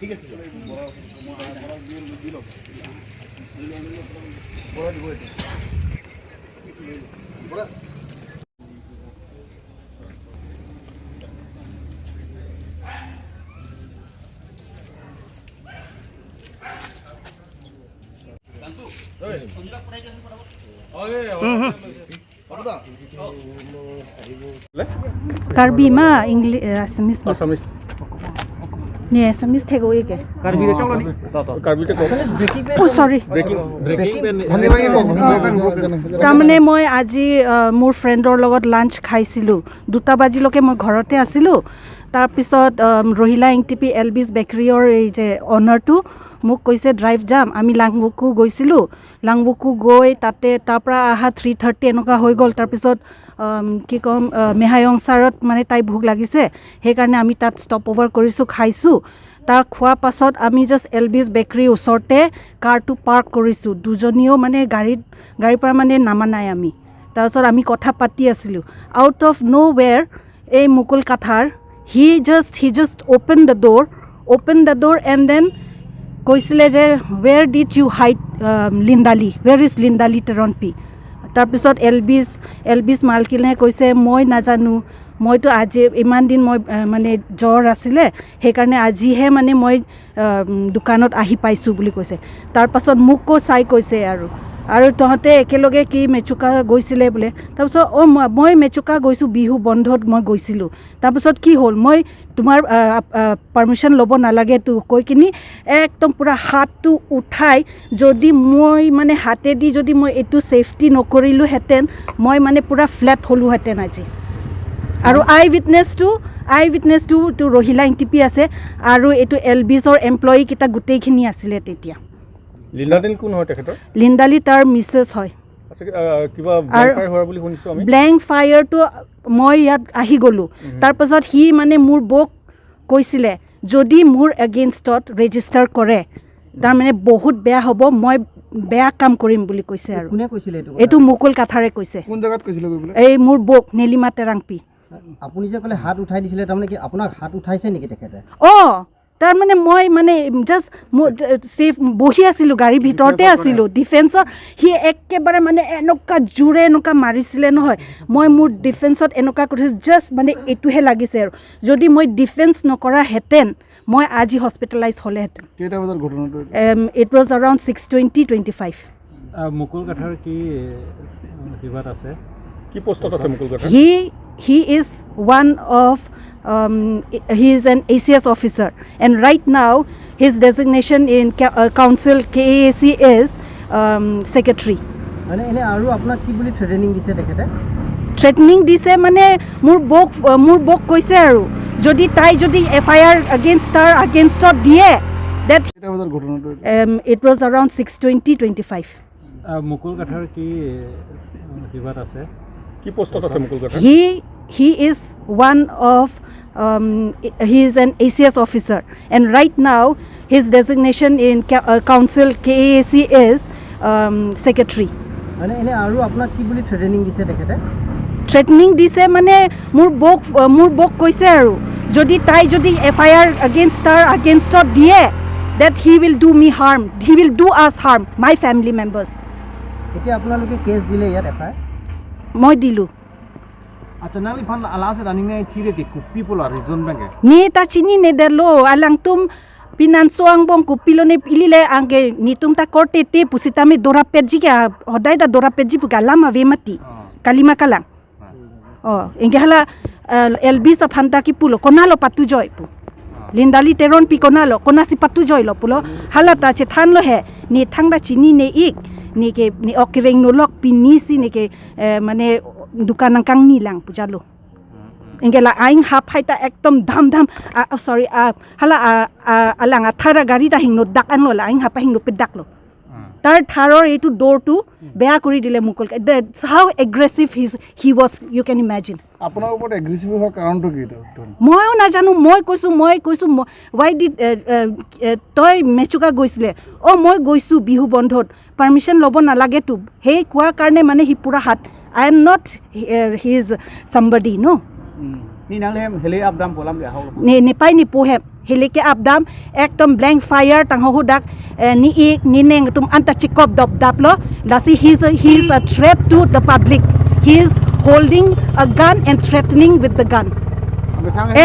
ঠিক আছে। Karbi ma English Assamese ma ne Assamese thego eke. Oh sorry. তাৰমানে মই আজি মোৰ ফ্ৰেণ্ডৰ লগত লাঞ্চ খাইছিলোঁ, 2টা বাজিলৈকে মই ঘৰতে আছিলোঁ। তাৰপিছত ৰহিলা এংটিপি এলবিছ বেকাৰীৰ এই যে অনাৰটো মোক কৈছে ড্ৰাইভ যাম। আমি লাংবুকু গৈছিলোঁ, লাংবুকু গৈ তাতে তাৰ পৰা অহা 3:30 এনেকুৱা হৈ গ'ল। তাৰপিছত কি ক'ম, মেহায়ংচাৰত মানে তাই ভোক লাগিছে, সেইকাৰণে আমি তাত ষ্টপ অভাৰ কৰিছোঁ, খাইছোঁ। তাৰ খোৱা পাছত আমি জাষ্ট এলবিছ বেকাৰীৰ ওচৰতে কাৰটো পাৰ্ক কৰিছোঁ। দুজনীও মানে গাড়ীৰ পৰা মানে নামা নাই আমি। তাৰপিছত আমি কথা পাতি আছিলোঁ, আউট অফ ন' ৱেৰ এই Mukul Kathar he just open the door, open the door and then কৈছিলে যে where did you hide Lindali, where is Lindali Teronpi. তাৰপিছত এলবিছ মালকিনে কৈছে মই নাজানো, মইতো আজি ইমান দিন মই মানে জ্বৰ আছিলে, সেইকাৰণে আজিহে মানে মই দোকানত আহি পাইছোঁ বুলি কৈছে। তাৰপাছত মোকো চাই কৈছে আৰু আৰু তহঁতে একেলগে কি মেচুকা গৈছিলে বোলে। তাৰপিছত অঁ মই মেচুকা গৈছোঁ, বিহু বন্ধত মই গৈছিলোঁ। তাৰপিছত কি হ'ল, মই তোমাৰ পাৰ্মিশ্যন ল'ব নালাগেতো কৈ কিনি একদম পূৰা হাতটো উঠাই, যদি মই মানে হাতেদি যদি মই এইটো ছেফটি নকৰিলোঁহেঁতেন, মই মানে পূৰা ফ্লেট হ'লোহেঁতেন আজি। আৰু আই উইটনেছটো তো ৰহিলা এংটিপি আছে আৰু এইটো এলবিছৰ এমপ্লয়ীকেইটা গোটেইখিনি আছিলে তেতিয়া। লিণ্ডালি কোন হয় তেখেতৰ? লিণ্ডালি তাৰ মিছেছ হয়। কিবা ব্লেংক ফায়াৰ হোৱা বুলি শুনিছোঁ আমি। ব্লেংক ফায়াৰটো মই ইয়াত আহি গ'লোঁ। তাৰপাছত সি মানে মোৰ বৌক কৈছিলে যদি মোৰ এগেইনষ্টত ৰেজিষ্টাৰ কৰে তাৰমানে বহুত বেয়া হ'ব, মই বেয়া কাম কৰিম বুলি কৈছে। আৰু কোনে কৈছিলে এইটো? এইটো মুকুল কাথাৰে কৈছে। কোন জেগাত কৈছিলে? এই মোৰ বৌক নীলিমা তেৰাংপি। আপুনি যে ক'লে হাত উঠাই দিছিলে, তাৰমানে কি আপোনাক হাত উঠাইছে নেকি তেখেতে? অঁ, তাৰমানে মই মানে জাষ্ট মোৰ ছেফ বহি আছিলোঁ, গাড়ীৰ ভিতৰতে আছিলোঁ। ডিফেন্সৰ সি একেবাৰে মানে এনেকুৱা জোৰে এনেকুৱা মাৰিছিলে নহয়, মই মোৰ ডিফেন্সত এনেকুৱা কৰিছোঁ, জাষ্ট মানে এইটোহে লাগিছে। আৰু যদি মই ডিফেন্স নকৰাহেঁতেন মই আজি হস্পিটেলাইজ হ'লেহেঁতেন। কেইটা বজাত ঘটনাটো? It was around 6:20-25। Mukul Kathar কি কিবাত আছে, কি পোষ্টত আছে Mukul Kathar? He is one of he is an ACS officer, and right now his designation in council KAAC is secretary. মানে এনে আৰু আপোনাক কি বুলি থ্ৰেটেনিং দিছে তেখেতে? থ্ৰেটেনিং দিছে মানে মোৰ বৌক কৈছে আৰু যদি তাই যদি FIR against তাৰ আগেইনষ্টত দিয়ে that. কেইটা বজাত ঘটনাটো? It was around 6:20-25। Mukul Kathar কি কিবাত আছে, কি পোষ্টত আছে Mukul Kathar? He is one of he is an ACS officer, and right now his designation in council KAAC is secretary. মানে এনে আৰু আপোনাক কি বুলি থ্ৰেটেনিং দিছে তেখেতে? থ্ৰেটেনিং দিছে মানে মোৰ বৌক কৈছে আৰু যদি তাই যদি FIR against তাৰ আগেইনষ্টত দিয়ে that he will do me harm, he will do us harm, my family members. এতিয়া আপোনালোকে কেছ দিলে ইয়াত FIR? মই দিলোঁ। আচ্ছা, নালি ফান আলাসে রানিং নাই থিরে কি কুপি পোলা রিজন ব্যাংকে ni ta chini ne de lo alang tum pinanso ang bong kupilo ne pilile angke nitung ta korte te pusitami dora petji ka hodai da dora petji pu galama vemati kalima kalang oh engke hala elbis phanta ki pulo konalo patu joy pu Lindali Teron pi konalo konasi patu joy lo pulo hala ta che than lo he ni thang da chini ne ik ni ke ni okreng no lok pinisi ni ke মানে দোকান Kang নিলাং পূজালো engela aing hap haita ekdom dham dham sorry hala alanga thara gari da hingno dak an lola aing hapa hingno pe dak lo tar tharor eitu door tu beya kori dile Mukul. That's how aggressive he was, you can imagine. আপোনাৰ ওপৰত aggressive হোৱাৰ কাৰণটো কি? ময়ো নাজানো। মই কৈছোঁ why did তই মেচুকা গৈছিলে? অঁ মই গৈছোঁ বিহু বন্ধত, পাৰ্মিশ্যন ল'ব নালাগেতো। সেই কোৱাৰ কাৰণে মানে সি পূৰা হাত, I am not his somebody no. Ni nang le hele up dam polam le haw. Ni ni pai ni puhem hilike abdam ekdom blank fire tang ho hudak ni ik ni neng tum anta chikop dop dap lo lasi he's a threat to the public. He is holding a gun and threatening with the gun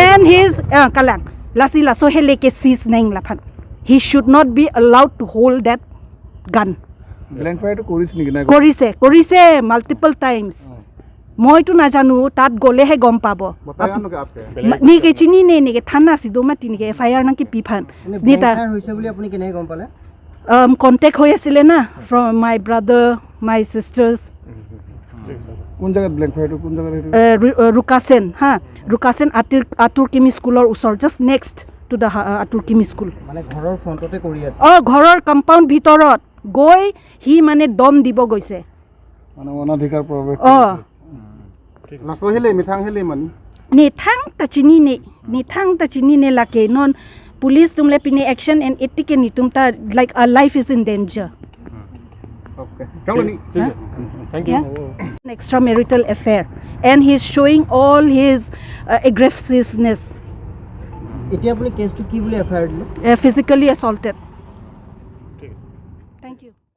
and he's kalang lasi la so heleke sis neng la phan. He should not be allowed to hold that gun. Blank ফায়াৰটো কৰিছে নেকি নাই? কৰিছে, কৰিছে multiple times. মইতো নাজানো, তাত গ'লেহে গম পাব। নিকে চিনি নে নেকি থানা চিদো মাতি নেকি এফ I R নাকি পি ফান। এনে নিতা ব্লেংক ফায়াৰ হৈছে বুলি আপুনি কেনেকৈ গম পালে? কণ্টেক্ট হৈ আছিলে না from my brother, my sisters. কোন জেগাত ব্লেংক ফায়াৰটো, কোন জেগাত সেইটো? ৰুকাচেন হা, ৰুকাচেন আতুৰ আতুৰ কিমি স্কুলৰ ওচৰ, just next to the আতুৰ Kimi school. মানে ঘৰৰ ফ্ৰণ্টতে কৰি আছে? অঁ, ঘৰৰ কম্পাউণ্ড ভিতৰত গৈ সি মানে দম দিব গৈছে। মানে অনাধিকাৰ প্ৰৱেশ। অঁ। Ni thang ta chini ne ni thang ta chini ne lake non police tumle pine action and etike ni tum ta like our life is in danger. Thank you. An extramarital affair and he is showing all his aggressiveness. এতিয়া আপুনি কেছটো কি বুলি F I R দিলে? Physically assaulted.